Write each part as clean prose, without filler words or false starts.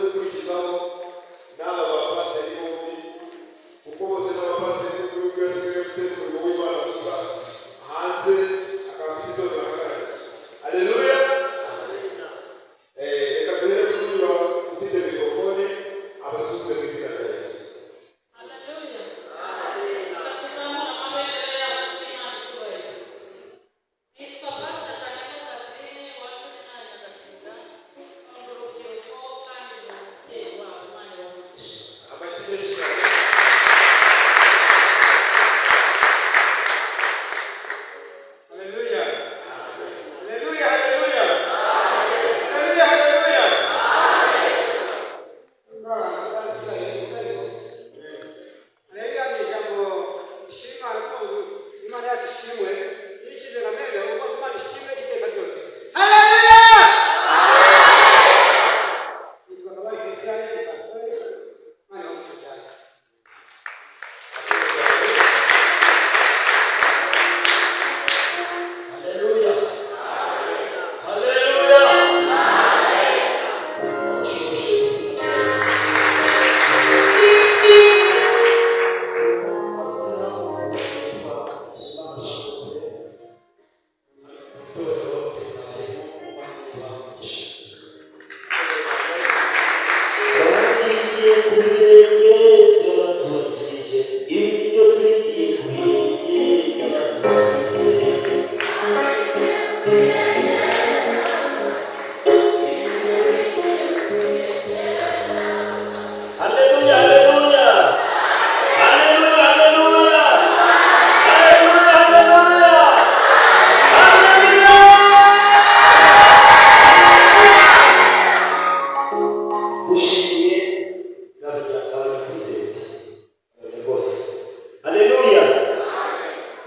Gukurikizaho n'aba bapasiteri bombi, kuko bose n'abapasiteri b'igihugu yasigaye afite n'umurimo w'Imana gusa hanze, akaba afite itorero ahagarariye. Haleluya! Reka duhere kuri uyu ufite mikorofone, abasuhuze mu izina rya Yesu. Haleluya. Tuzamura amabendera yacu y'Imana icyubahiro. Nitwa Pastor Kanaka Jacqueline wa 14 Nyagasinga. Nkunda urubyiruko kandi ni umubyeyi wabo. Imana ibahe. Amashyi menshi cyane. Haleluya. Haleluya, haleluya. Haleluya, haleluya. Haleluya ni ijambo ishima ko Imana yacu ishimwe iyo ikize na mene uba Imana ishimwe iteka ryose. Haleluya! Nitwa Kabari Christian, ni pastor. Imana ibahe cyane. Haleluya. Haleluya. Shushe izina rya Yesu. Amazina yitwa Imana ishimwe. Itorero ribayeho Imana ibahe. Twagiye ku birenge by'abatugije, ibyo twigiye ku birenge by'abatugije. Haleluya, haleluya. Haleluya, haleluya. Haleluya, haleluya. Haleluya. Dushimiye abanyakwisenti, abanya bose. Haleluya.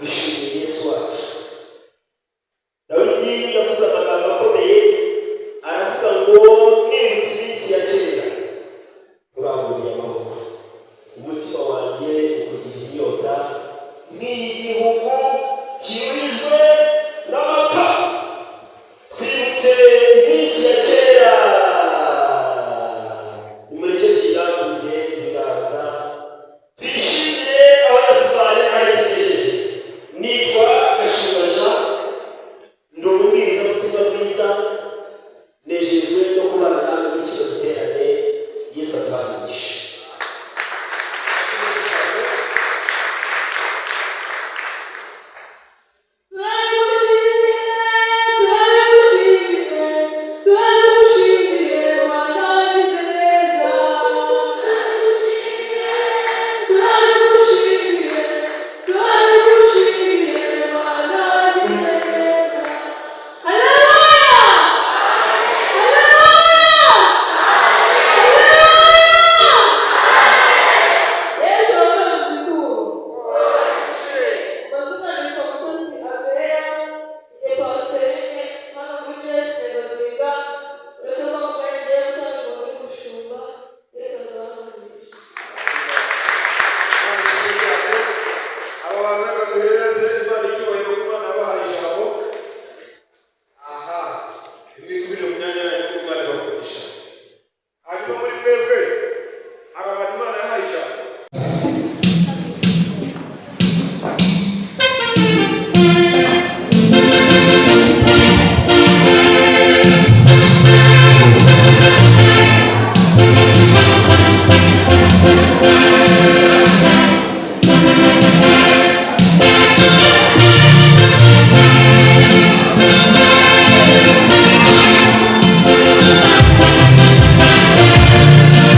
Dushimiye Yesu wacu. Dawidi yavuze amagambo akomeye, aravuga ngo: "Nibutse iminsi ya kera, uramburiye amaboko, umutima wanjye ukugira inyota nk'igihugu kiburijwe n'amata." Twibutse iminsi ya kera. Nimureke tuyirambure ibiganza, twishimire aho yatuvanye n'aho yatugejeje. Nitwa Gashumba Jean, ndi umubwirizabutumwa bwiza. Nejejwe no kubana nawe muri kino giterane. Yesu azabagisha. Turagushimiye, turagushimiye, turagushimiye, Mana wagize neza. Turagushimiye, turagushimiye, Mana wagize neza. Haleluya! Haleluya! Haleluya! Yesu wakoze igituro. Amazina nitwa Mutesi Andrea, ni pasiteri hano muri Jesi Nyagasinga, uretse ko mu kanya ngiye gutanga umuntu w'umushumba. Yesu azabaha. Imana ishimwe cyane. Aba bantu reka duhereze Imana icyubahiro kuko Imana yabahaye ijambo. Aha, nimwisubire mu myanya yanyu kuko Imana ibahe umugisha. Hanyuma muri mwebwe hari abantu Imana yahaye ijambo. Haleluya!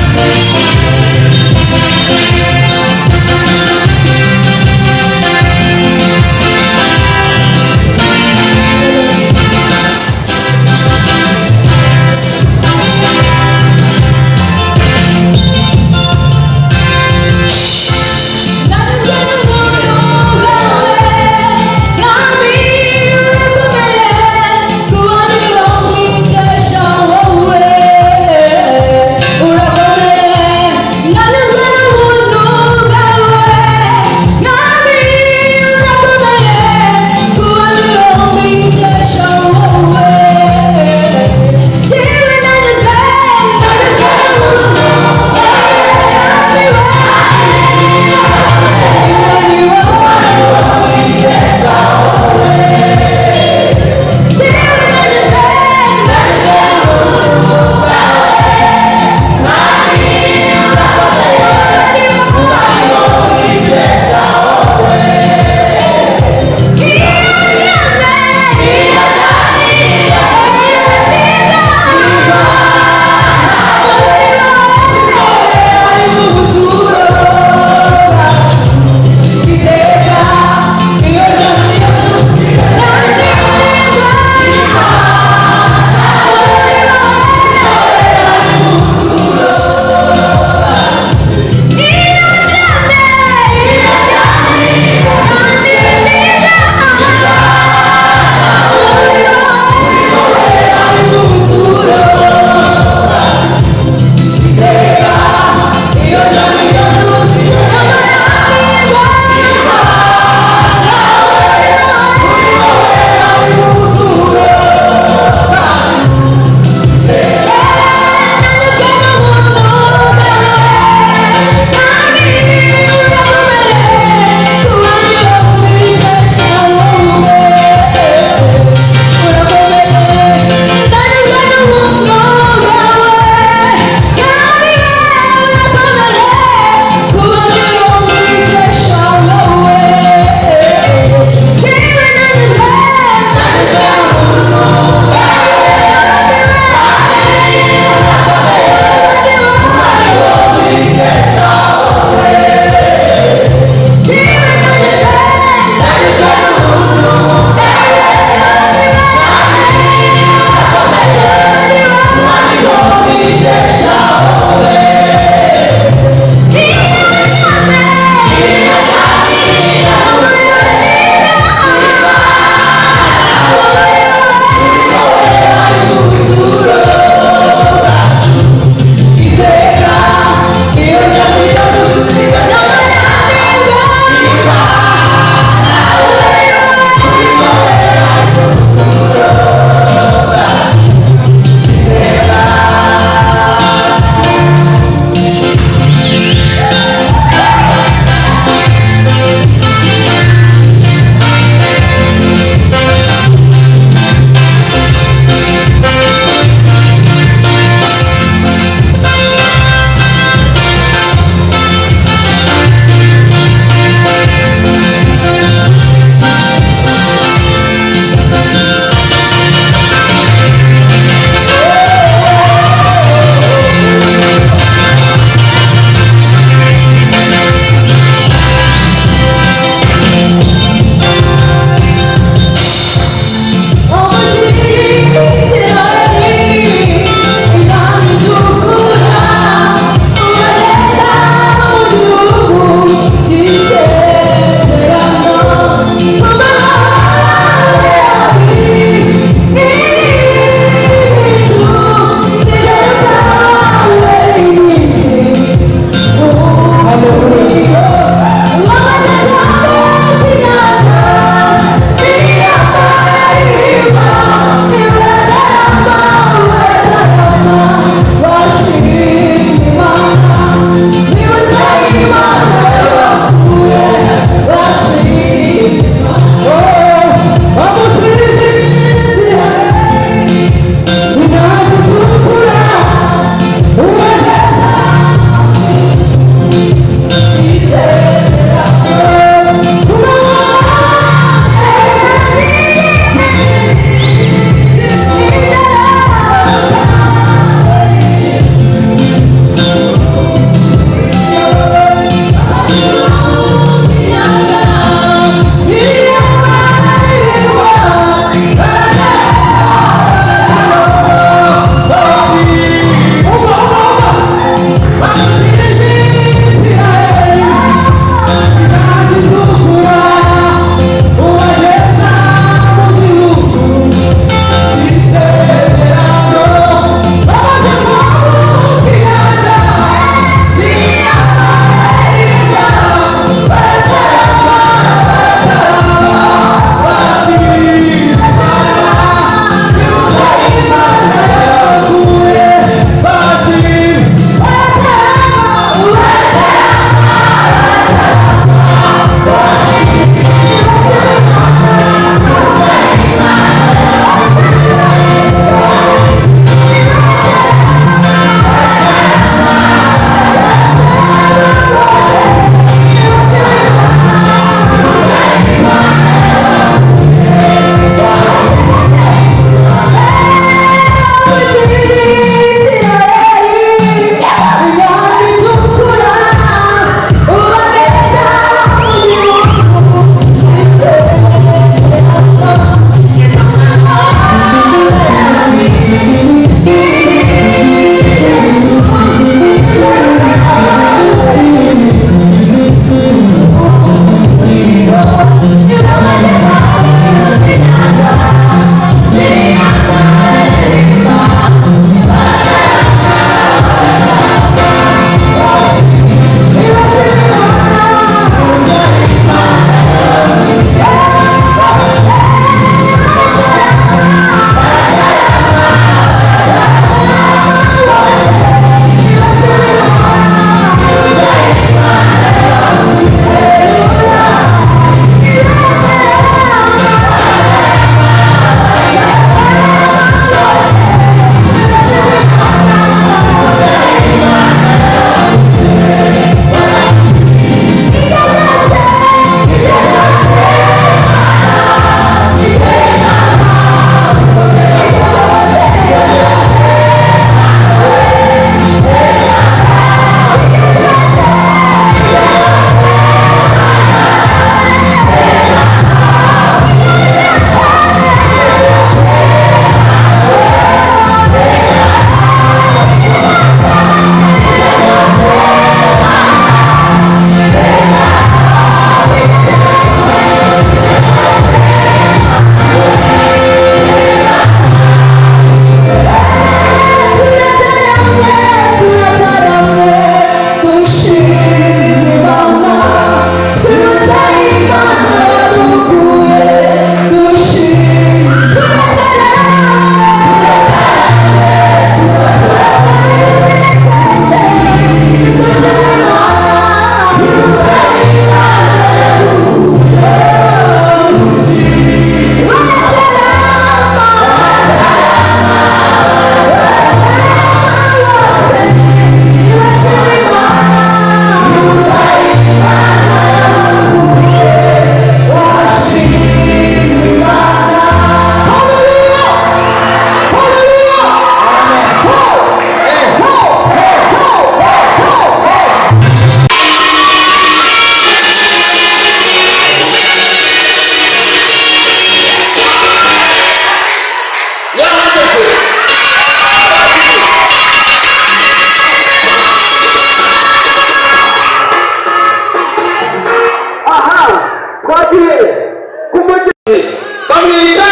Bamwita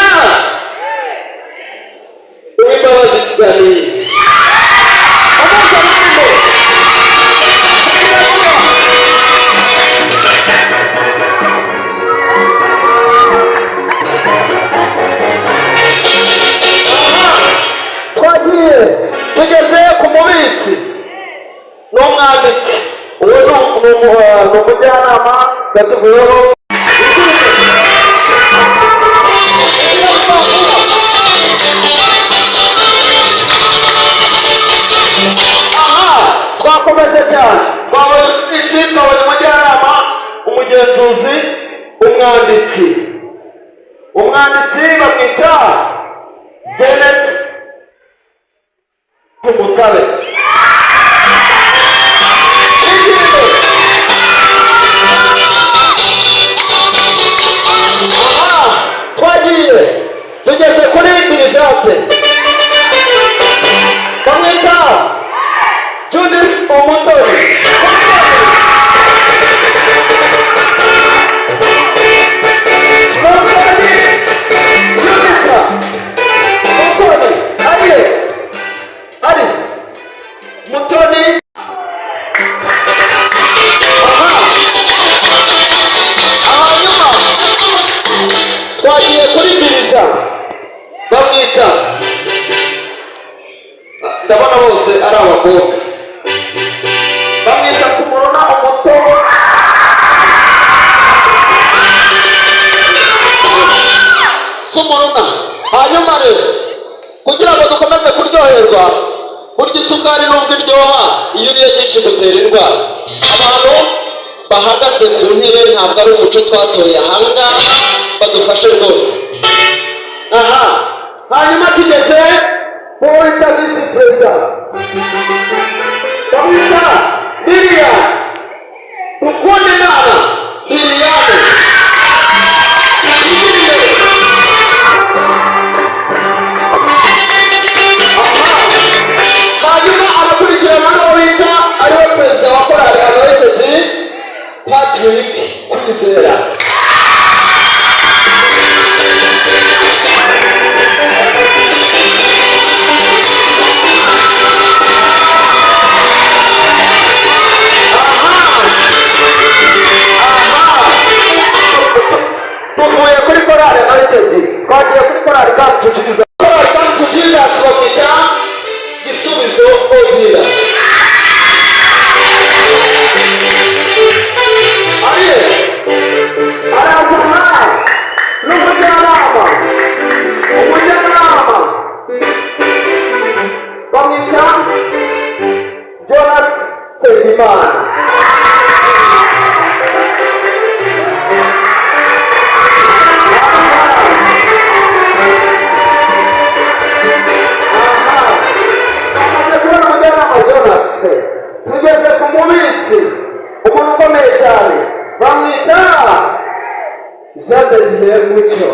Uwimbabazi Janine. Amuzanire. Twagiye tugeze ku mubitsi n'umwanditsi. Uwo ni umujyanama yatuvuyeho. Aha twakomeje cyane, twabonye umubitsi, twabonye umujyanama, umugenzuzi, umwanditsi. Umwanditsi bamwita Janet Tumusabe. Aha twagiye tugeze kuri dirijante, bamwita Judith Umutoni. Mutoni Judith Mutoni ari ari Mutoni. Aha hanyuma twagiye kuri dirija, bamwita, ndabona bose ari abakobwa, bamwita Sumuruna Umutobo. Sumuruna. Hanyuma rero kugira ngo dukomeze kuryoherwa, burya isukari nubwo iryoha, iyo uriye nyinshi gutera indwara. Abantu bahagaze ku ntebe ntabwo ari umuco twatoye ahangaha, badufashe rwose. Aha hanyuma tugeze ku wita visi perezida, bamwita Lilian Dukunde Imana Liliane. Hanyuma arakurikirana n'uwo bita ariwe perezida wa korali Anointed, Patrick Kwizera. Tuvuye kuri korali Anointed, twagiye kuri korali Come to Jesus. Korali Come to Jesus bamwita Gisubizo Odila. Aye, arazana n'umujyanama. Umujyanama bamwita Jonas Nsengimana. Amaze kubona umujyanama Jonas, tugeze ku mubitsi, umuntu ukomeye cyane, bamwita Jean de Dieu Mucyo.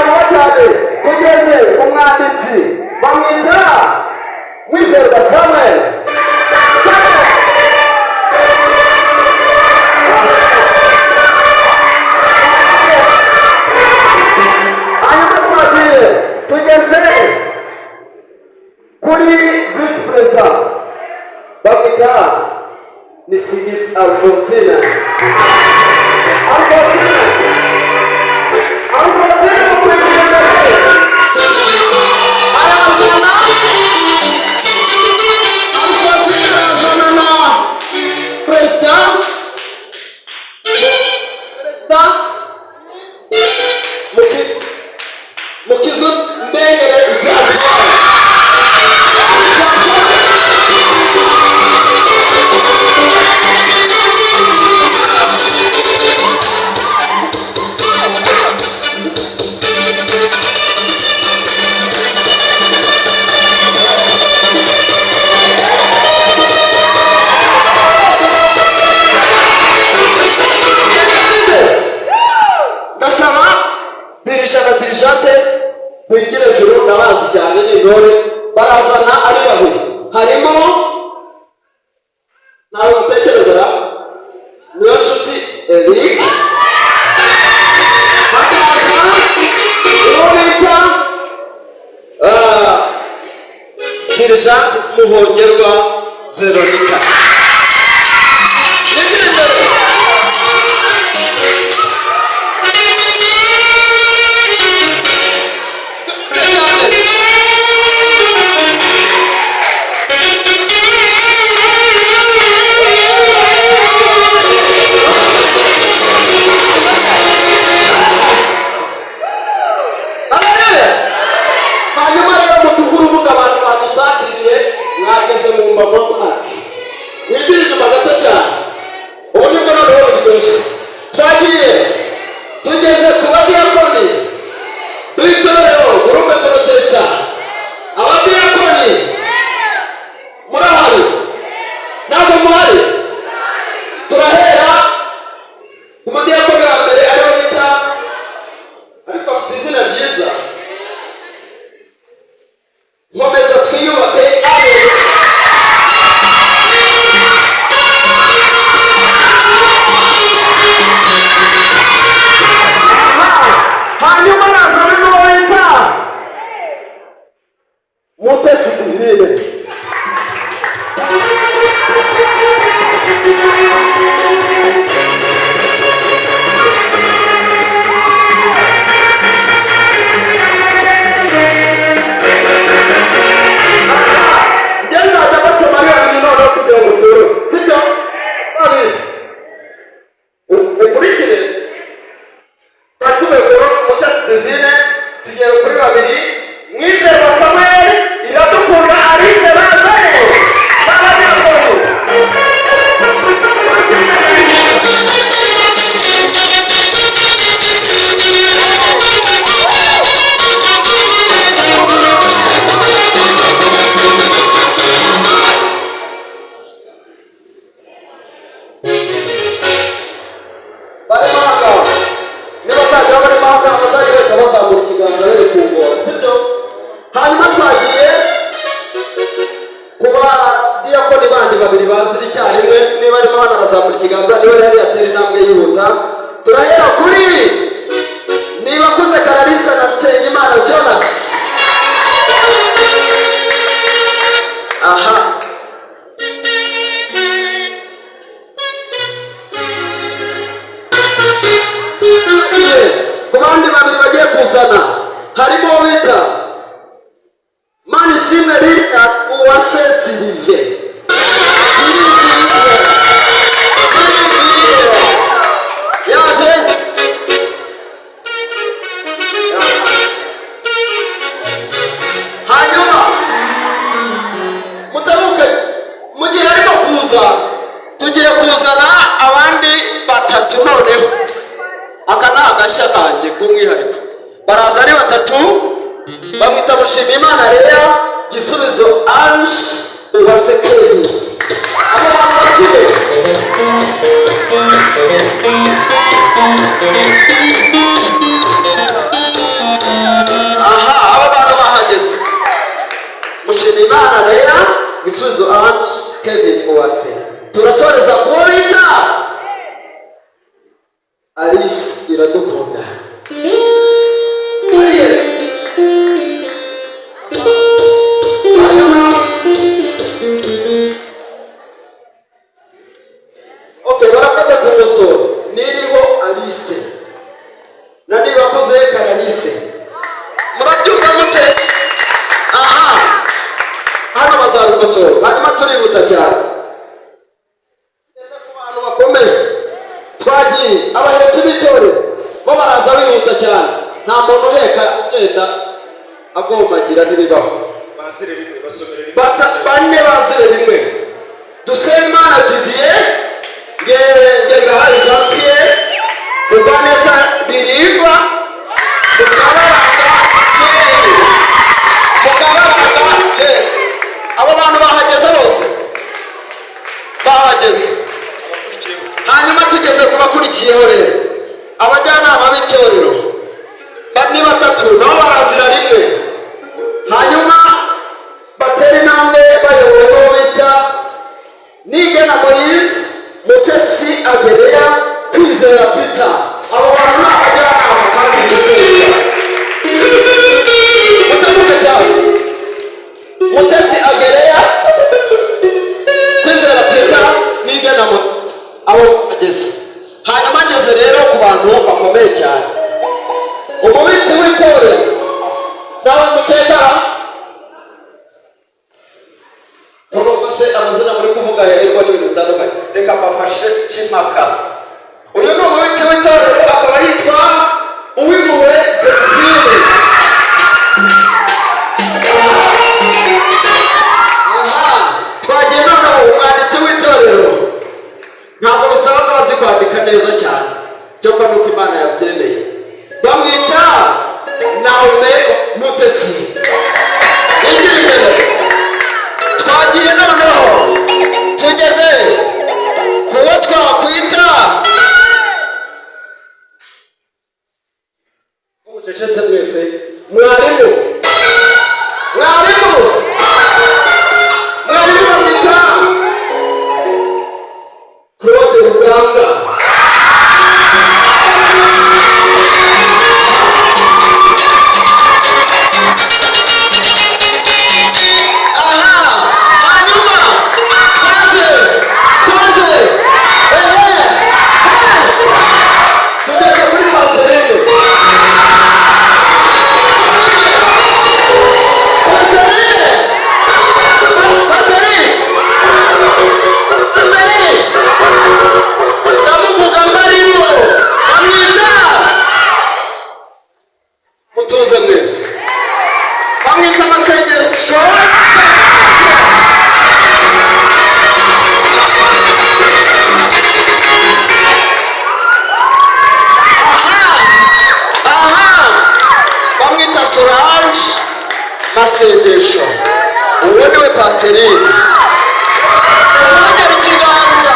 Vuba cyane tugeze ku mwanditsi, bamwita Mwizerwa Samuel. Samuel. Hanyuma twagiye tugeze kuri visi perezida, bamwita Nisigis Alphonsine. Alphonsine, Alphonsine mukurikira imbere Arazana Alphonsine, arazana na perezida, perezida Mukizu Ndengere Jean Paul. Jean Paul. Ndasaba dirija na dirijante Mwigire ejuru, ndabazi cyane, ni intore. Barazana ari babiri, harimo ntawe mutekereza ra niyo nshuti Eric, hakaza uwo bita Dirigente Muhongerwa Veronica. Yegere imbere. Haleluya! Hanyuma rero muduhe urubuga, abantu badusatiriye, mwageze mu mbago zacu. Mwigire inyuma gato cyane. Ubu nibwo noneho buryoshye. Twagiye tugeze ku badiyakoni b'itorero Groupe Protestant. Abadiyakoni murahari? Ntabwo muhari. Turahera ku mudiyakoni wa mbere, ariwe bita, ariko afite izina ryiza, Nkomeza Twiyubake Alex. Hanyuma nazana n'uwo bita Mutesi Divine. Njye nzajya basoma ariyo bintu noneho kugira ngo turu sibyo babiri ukurikire. Twatumiwe kuri Mutesi Divine, tugiye kuri babiri, Mwizerwa Samuel, Iradukunda Alice, bazanye n'abanyakuru. Barimo ahangaha, niba bazajya barimo ahangaha, bazajya bahita bazamura ikiganza bere ku ngora, sibyo? Hanyuma twagiye ku badiyakoni bandi babiri bazira icyarimwe. Niba arimo hano arazamura ikiganza, niba yari yatera intambwe yihuta. Turahera kuri Nibakuze Kararisa na Nsengimana Jonas. Aha. Tugiye ku bandi babiri bagiye kuzana, harimo uwo bita Manishimwe Lilian, Uwase Sylvie. Sylvie. Sylvie. Yaje. Aha. Hanyuma mutabuke, mu gihe arimo kuza tugiye kuzana abandi batatu. Noneho aka ni agashya kanjye k'umwihariko. Baraza ari batatu, bamwita Mushimiyimana Leya, Gisubizo Ange, Uwase Keri. Abo bantu basibe. Aha, abo bantu bahageze: Mushimiyimana Leya, Gisubizo Ange, Kevin Uwase. Turasoreza kuwo bita Alice Iradukunda. Ariel. Hanyuma okay, barakoze kumusoro. Niriho Alice na Nibakoze Karalise, murabyumva mute? Aha hano bazabikosora. Hanyuma turihuta cyane, tugeze ku bantu bakomeye. Twagiye abahetsi b'itorero, bo baraza bihuta cyane. Nta muntu uheka ugenda agomagira, ntibibaho. Bazire rimwe, basomere rimwe. Bane bazire rimwe: Dusenimana Didier, Ngengahaye Jean Pierre, Mugwaneza Biriva, Mukabaranga Jane. Mukabaranga Jane. Abo bantu bahageze bose, bahageze. Abakurikiyeho. Hanyuma tugeze ku bakurikiyeho rero, abajyanama b'itorero. Ni batatu nabo barazira rimwe. Hanyuma batera intambwe bayobowe n'uwo bita Nigena Moyize, Mutesi Agereya, Kwizera Peter. Abo bantu ni abajyanama kandi bizera. Muteguke cyane. Mutesi Agereya, Kwizera Peter, Nigena Moyize, abo bageze. Hanyuma ngeze rero ku bantu bakomeye cyane. Umubitsi w'itorero nawe mukekara urumva se amazina muri kuvuga yarirwa n'ibintu bitandukanye. Reka mbafashe Cimaka. Uyu ni umubitsi w'itorero, akaba yitwa Uwimpuhwe Delphine. Aha twagiye noneho umwanditsi w'itorero. Ntabwo bisaba ko bazi kwandika neza cyane, cyangwa nuko Imana yabyemeye. Bamwita Naume Mutesi. Igira imbere. Twagiye noneho tugeze kuwo twakwita, mucecetse mwese, mwarimu. Mwarimu, mwarimu bamwita Claude Ruganga. Aha hanyuma twaje ehe tugeze kuri Paserine. Paserine, Paserine, Paserine, ndamuvuga mbarimo. Bamwita, mutuze mwese, bamwita Amasengesho. Aha aha bamwita Solange Masengesho. Uwo niwe pasiterine. Mwongere ikiganza,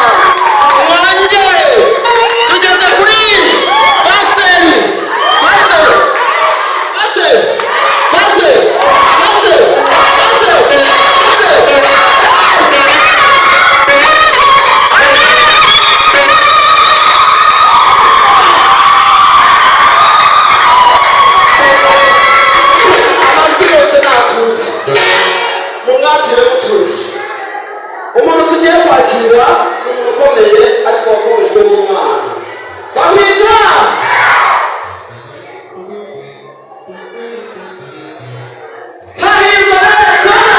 mwongere. Tugeze kuri pasiteri, pasiteri, pasiteri, pasiteri, pasiteri, pasiteri, pasiteri. Amajwi yose natuze, mumwakire mutuje. Umuntu tugiye kwakira ni umuntu ukomeye ariko wakomejwe n'Imana. Bamwita Hahirwa Tora.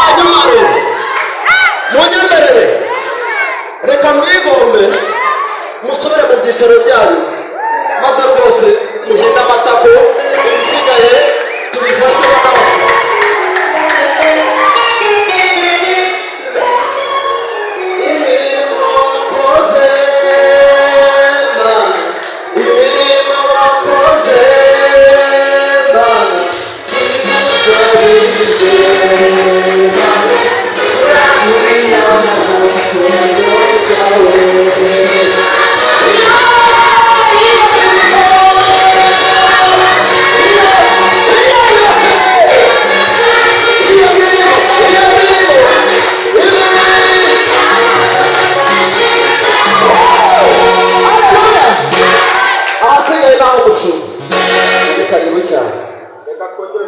Hanyuma rero munyemerere, reka mbigombe musubire mu byicaro byanyu, maze rwose muhinde amatako, ibisigaye tubifashwemo n'abashumba. Imirimo wakoze Mana, imirimo wakoze Mana, ahasigaye naho umushumba. Ni karibu cyane. Reka twongere.